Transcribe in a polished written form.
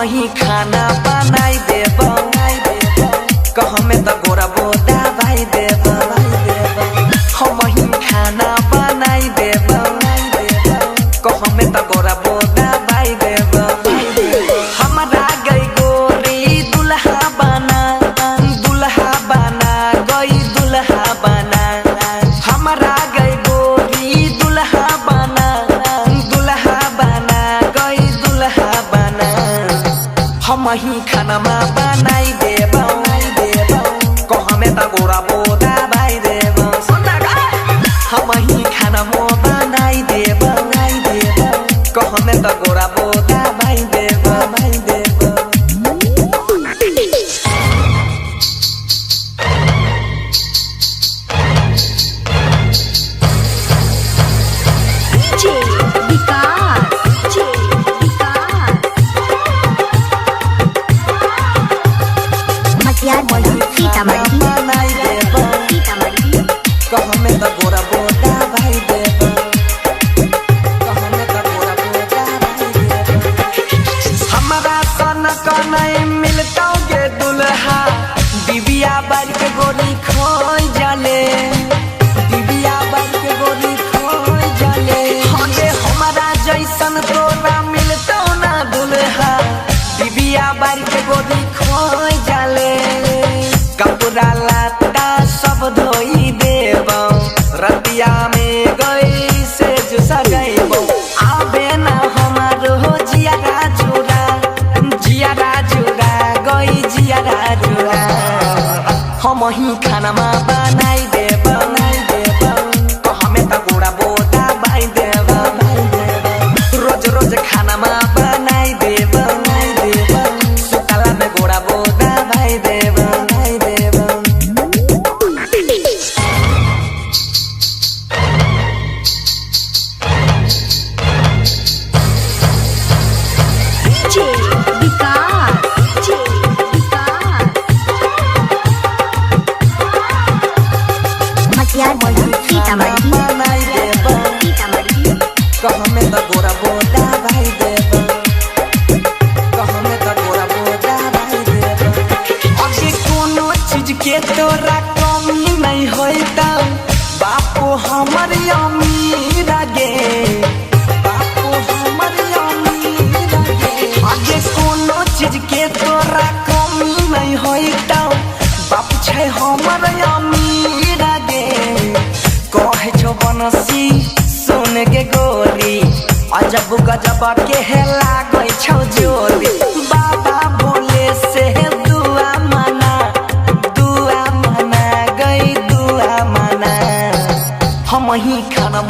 ही खाना बनाई देब, कहमे त गोरा बोदा भाई देब। हम ही खाना बनाई देब, कहमे त गोरा बोदा भाई देब। हमरा गई गोरी दुल्हा बना, दुल्हा बना गई दुल्हा बना। हमरा गई गोरी दुल्हा बना, दुल्हा बना गई दुल्हा बना। हम ही खाना बनाई देब, कहमे त गोरा बोदा भाई देब। हम ही खाना बनाई देब, कहमे त गोरा बोदा भाई देब, भाई देब। DJ Vikas, DJ Vikas. Matiyargarh, Sitamarhi, बनाई देब, सीतामढ़ी। कहमे त गोरा बोदा भाई देब, कहमे त गोरा बोदा भाई देब। हमरा सन कनै मिलतौ गे दुल्हा, डिबिया बार के गोरी खोइ जाले, डिबिया बार के गोरी खोइ जाले। हाँ गे हमरा जैसन तोरा मिलतौ ना दुल्हा, डिबिया बार के गोरी खोइ जाले। कपड़ा लत्ता सब धोई देबौ, रतिया में गई से सजैबौ। आबे ना हमार हो जियारा जुरा, जियारा जुरा गई जियारा जुरा। हम ही खाना बनाई देब, कहमे त गोरा बोदा बाई देब। रोज रोज खाना बनाई देब, सुतला में गोरा बोदा भाई देब, भाई देब। DJ Vikas, DJ Vikas. Matiyargarh, Sitamarhi, बनाई देब, सीतामढ़ी। कहमे त गोरा बोदा भाई देब, कहमे त गोरा बोदा भाई देब। अगे कोनो चीज के तोरा कमी नहीं होइता, बापू हमर अमीर गे, बापू हमर अमीर गे। अगे कोनो चीज के तोरा कमी नहीं होइता, बापू छै हमर अमीर गे। कहे छौ बनसी सुन के गोरी, अजब गजब के हे लागै छौ जोरी। बाबा बोले से दुआ मना, दुआ मना गई दुआ मना। हम ही खाना